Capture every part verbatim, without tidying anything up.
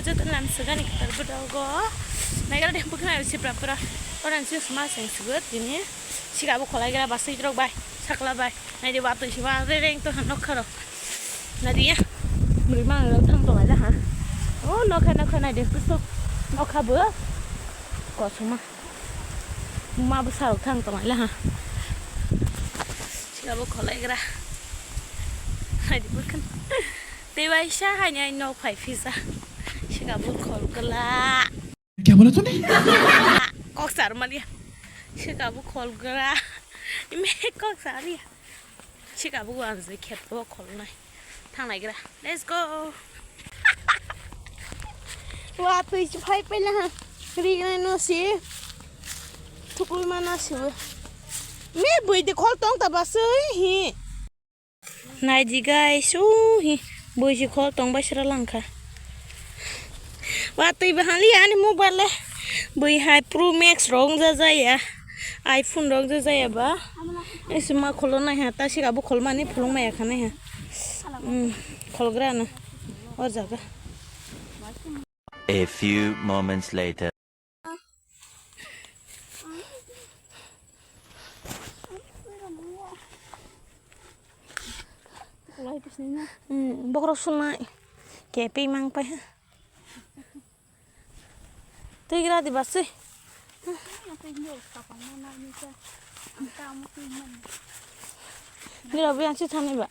Joto lam swgani kwtal bwrwgo. Naikhe de bwkhwnai sipra pura. Ora sing sma sing swgwi tini. Sikabo khwlai gra baswi rok bai. Sakla bai. Naidi watwi sima rereng to han nokha rok. Naidi ya. Mri mang rok thang to laila ha. O nokha nokha naidi kusto. Nokha bo. Kosuma. Ma bwsa rok thang to laila ha. Sikabo khwlai gra. Naidi bwkhwn. Tei waisa haini ai nok phai phisa. Sikabo khol gla. Kya bola tune? Kok sar mali. Sikabo khol gla. Ime kok sar ya. Sikabo ang je khet ko khol nai. Thang lai gra. Let's go. Wa twi phai pela ha. Ri nai no si. Thukui ma na si. Me bui de khol tong ta basui hi. Naidi guys, uhi, bui si khol tong bai sra langkha. Wa twi bahali ani mobile le. Bui hai Pro Max rok wngja jaya. iPhone rok wngja jaya ba. Ese ma kholo nai ha, ta sikabo khol mani phulung maya khanai ha. Hmm, khol gra na. O jaga. A few moments later. Hmm, bokrok sunai. Kepi mang pai ha. Twi gra di basui. Nira bi ang si thani ba.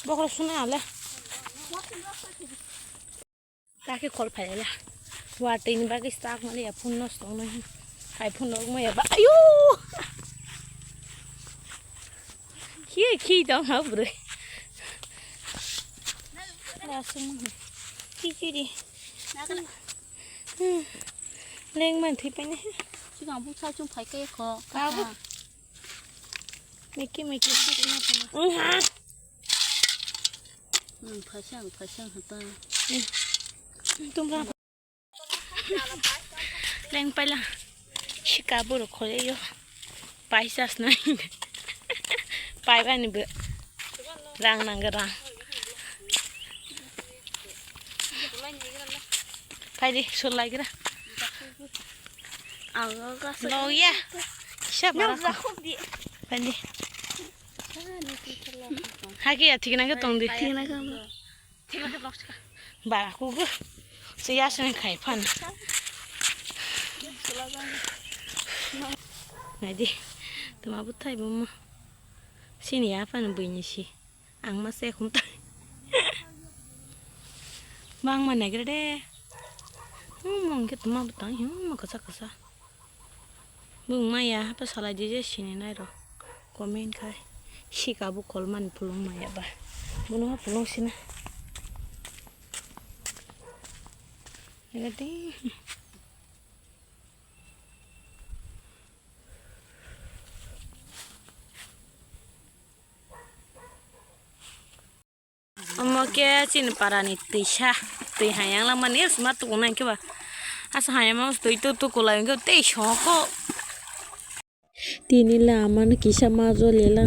Bokhorok suna ale. Taki khol phaila. Wa tini bagwi stak mali ya phone nosto no. Hai phone rok maya ba. Ayo. Khi khi dong ha bro. Lasu mo. Khi khi di. Leng man thui pai ne. Sikang bu sa chung phai kai kho. Ka bu. Meki meki sik na phana. Ungha. Ung phaisang phaisang hata. Tumra. Leng paila. Sika buru khole yo. Paisas na. Pai bani bu. Rang nang rang. Pai di sulai gira. Ang ga sa. Lo ya. Siapa aku? Pai di. Hagi ya, thik nang tong di. Thik nang tong. Bara kugu. Siya sini khai phan. Nadi, tuma butai buma. Sini ya phan buini si. Ang ma se khum tai. Bang ma negre de. Hmm, mong ke tuma butai, hmm, ma kasa kasa. Bung maya hapa salai di je sini nai ro. Comment khai. Sika bu khol mani pulung maya ba. Bunu ha pulung sina. Ega ding. Omo khe chini parani twisa, twi hayang langmani sma tubu nang khe ba. Asa hayama twi tu tu kulai khe tei soko. Tini lama no kisa ma joli la,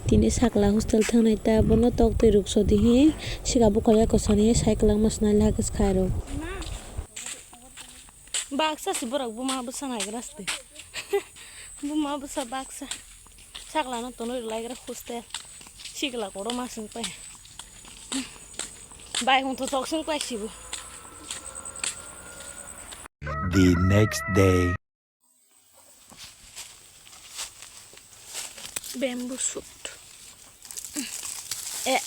tini sakla hostel thangnai ta, bono tok twi ruk sodi hi, sika bukhaya kwsani cycle ma swnai la khe khairo. Baksa si borok buma bwsa naigra si. Buma bwsa baksa. Sakla no tonwi rwlaigra hostel. Sikla kotorma swng pai. Bai hwn thothok swng pai sibo. The next day. Bamboo shoot. Eh.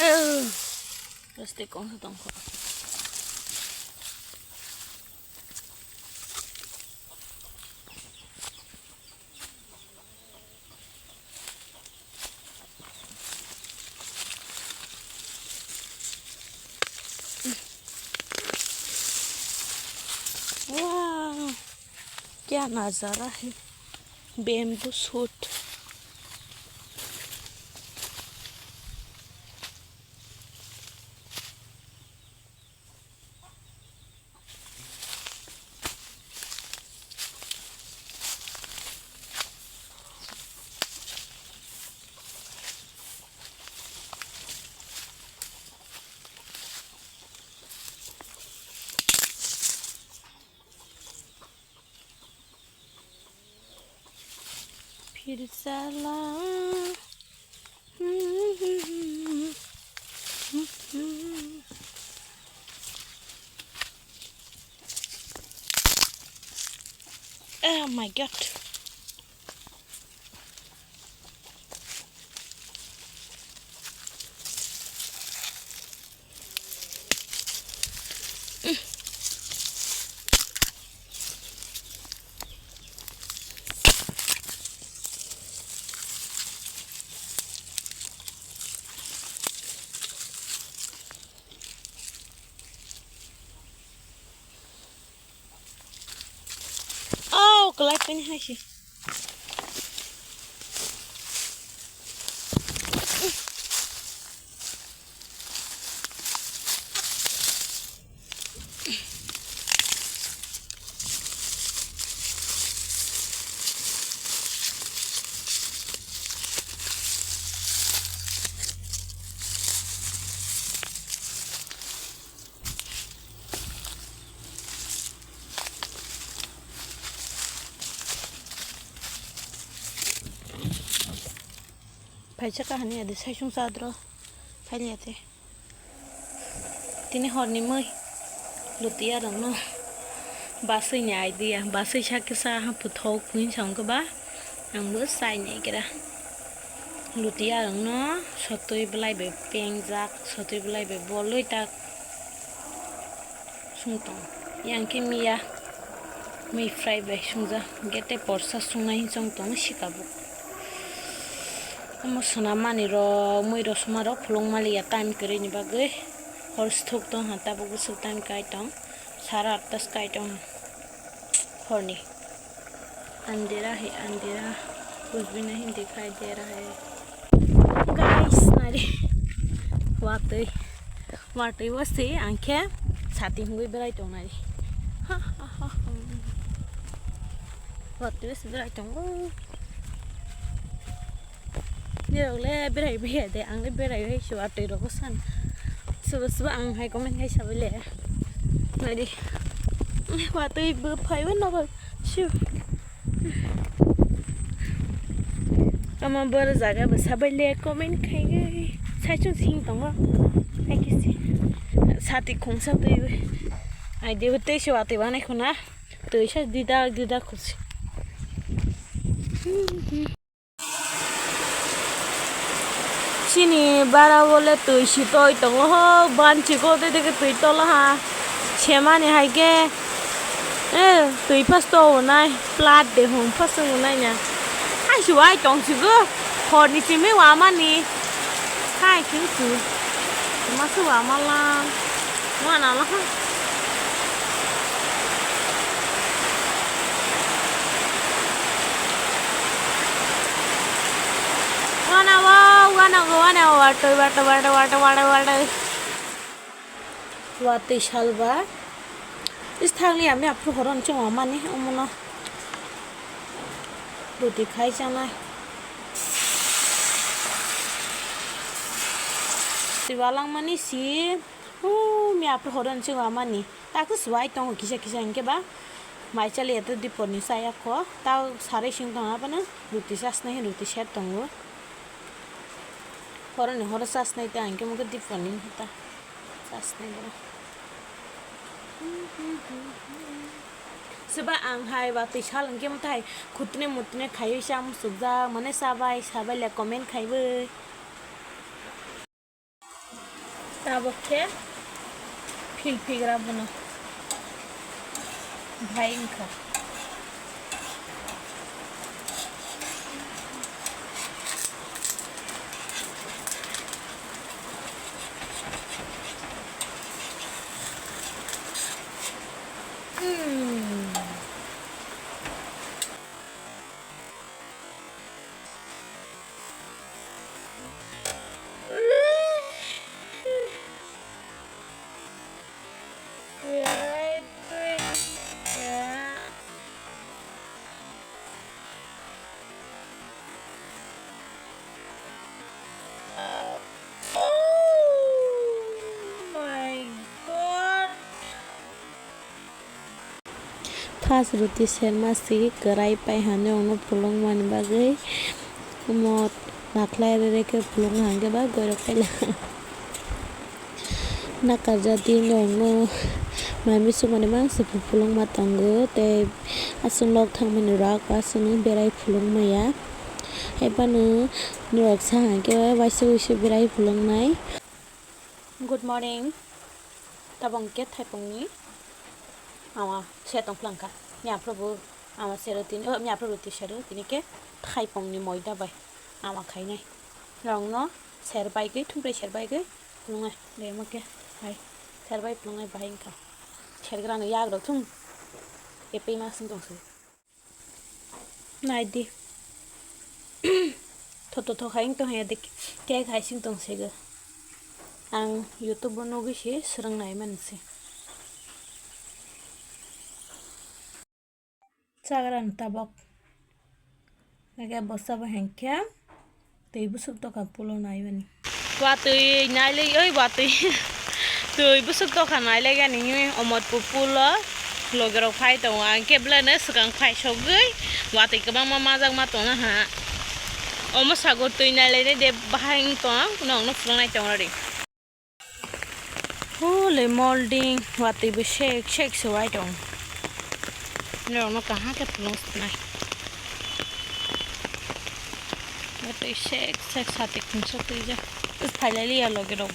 Eh. Plastic kong sa tong kho. Wow, क्या नज़ारा है, bamboo shoot। Kirsala. Oh my God. Oh, kalai pini hai si. Phaisa kahani adi saisung chadro phailiyate. Tini horni mui lutiya rokno basui ni idea, basui sakisa ha puthok puin song khe ba ang bo chai nai kira. Lutiya rokno sotwi belai bai pengjak, sotwi belai bai bolwi tak. Sung tong. Yang khe miya mui fry bai sungja. Gete porsa sungnai hinchong tong sika bo. Omo swnam mani rok, mui rosoma rok phulung maliya time kwrwi ni bagwi. Hor sthok tong ha, tabuk bwswk time kai tong. Sara atta kai tong ha. Horni. Andhera hai, andhera. Kuch bhi nahi dikhai de raha hai. Guys, nari. Watwi. Watwi wasi angkhe sati hungwi berai tongnai. Ha, ha, ha, ha. Watwi wasi berai tongo. Nirok le berai baiya de, ang le berai bai se watwi rogo san. Sobo sobo ang hai comment khai sabai le. Nari. Watwi bo phaibo nogo. Shu. Ama boro jaga bo sabai le comment khai gai. Sai chung sing tongo. Hai kisi. Sati khungsa twi. Ai de tei se watwi banai khuna. Twi sa dida dida khusi. Chini bara o le twi si toi tongo ho, banchi ko tei tei twi tola ha. Semani hai khe, eh, twi phas to unai, plat de hum phas unai na. Hai su ai tong si go, hor ni simi wa mani. Hai khe su, ma su wa ma la. Wana la ha. Wana wa, wana wa, wana wa, watwi, watwi, watwi, watwi, watwi, watwi. Watwi salba. Is thangli ami aphuru horon chuma mani omono. Ruti khai chanai. Tibalang mani si. Hu, mi aphuru horon chuma mani. Takhe suwai tongo kisa kisa hinkhe ba mai chaliya to dipor ni chaya kho. Ta sarai sing tongna phano ruti chasnai, ruti ser tongo. Horoni horo chasnai ta hinkhe mokhe dipor ni ta chasnai boro. Soba ang hai watwi sal hinkhe mwtai khutune mutune khaiwi cha musukjak mane chabai sabai le comment khaiwi. Tabuk khe phil phigra bono bhai wngkha. Hmm. Pas ruti serma si kwrai pai hwnwi ongno phulung mani bagwi omo nakhlai rwrwi khe phulung hwnkhe ba goirok paila. Nakarjak di nokno mai misuk mani mangsa phulung ma tongo tei aswk nok thangmani rok aswkno berai phulung maya. Haibano norok sa hwnkhe waisa waisa berai phulung nai. Good morning. Tabok hwnkhe thaipungni ama se tong phlangkha. Miya phuru ama sero tini, oh, miya phuru twi sero tini khe thaipungni moida bai ama khainai. Rongno ser baigwi, thumprei ser baigwi phulungnai. De mo khe hai ser bai phulungnai bahai wngkha. Sergrano yagrok thung. Epei ma sing tong se. Naidi. Thoto tho khai wng tong ya de cake hai sing tong sego. Ang YouTube o nugwi se swrwng nai mani se. Chagra ni tabok. Nage bosa bo hengkhe. Twi bwswk doka pulo naimani. Watwi nailai oi watwi. Twi bwswk doka nailai gani omotpu pulo. Logerok phai tongo ang khe belai no swkang phai sogwi. Watwi kwbangma majak ma tongo ha. Omo sago twi nailai de bahai wng tong nokno phwrwng nai tong ri. Hole molding watwi bo sek sek se wai tong. Norokno kaham khe phulung sinai. Watwi sek sek sati khungsa twi ja. Phailai liya loge rok.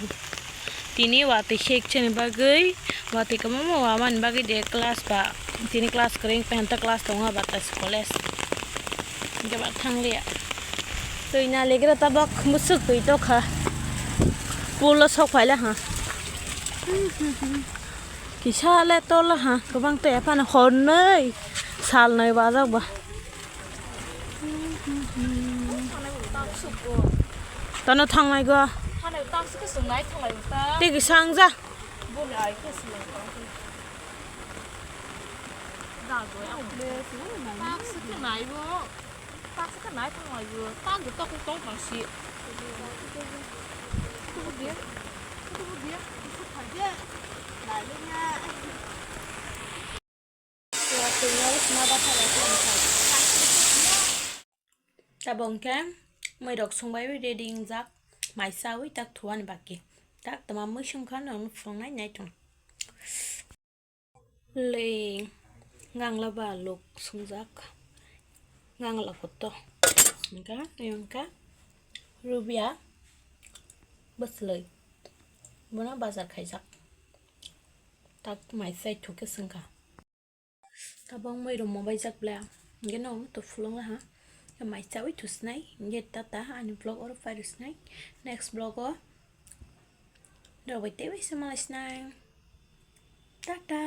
Tini watwi sek chini bagwi watwi kwbangma wamani bagwi de class ba. Tini class kwrwi wngkha hwnta class tongo ba tais college. Hwnkhe ba thangliya. Twi naligra tabok bwswk twi tokha. Pulo sok phaila ha. Kisa le tolo ha kwbang twi aphano hornwi salnwi bajak ba. Tano thangnai go. Tei kisa wngja. Dagoi ang ble su nai. Taksi khe nai bo. Taksi khe nai thang lai bo. Tang de tokong tong tang si. Kutu bu dia. Kutu bu dia. Kutu bu dia. Nai le nya. Tabok hwnkhe mwirok songbai ready wngjak, mai chaui tak thuani bagwi. Tak tama mui songkha norokno phunuknai naithok. Lei gangla ba luk sungjak, gangla photo. Hwnkha, hwnkha Rubia bwslwi. Bono bazar khaijak. Tak mai chai thok khe swngkha. Tabok mui rwmo baijak bla. Hwnkhe no to phulung laha. Mai chaui thusinai. Hwnkhe tata ani vlog oro phai rwsinai. Next vlog o. Rok bai tei bai se malai sinai. Tata.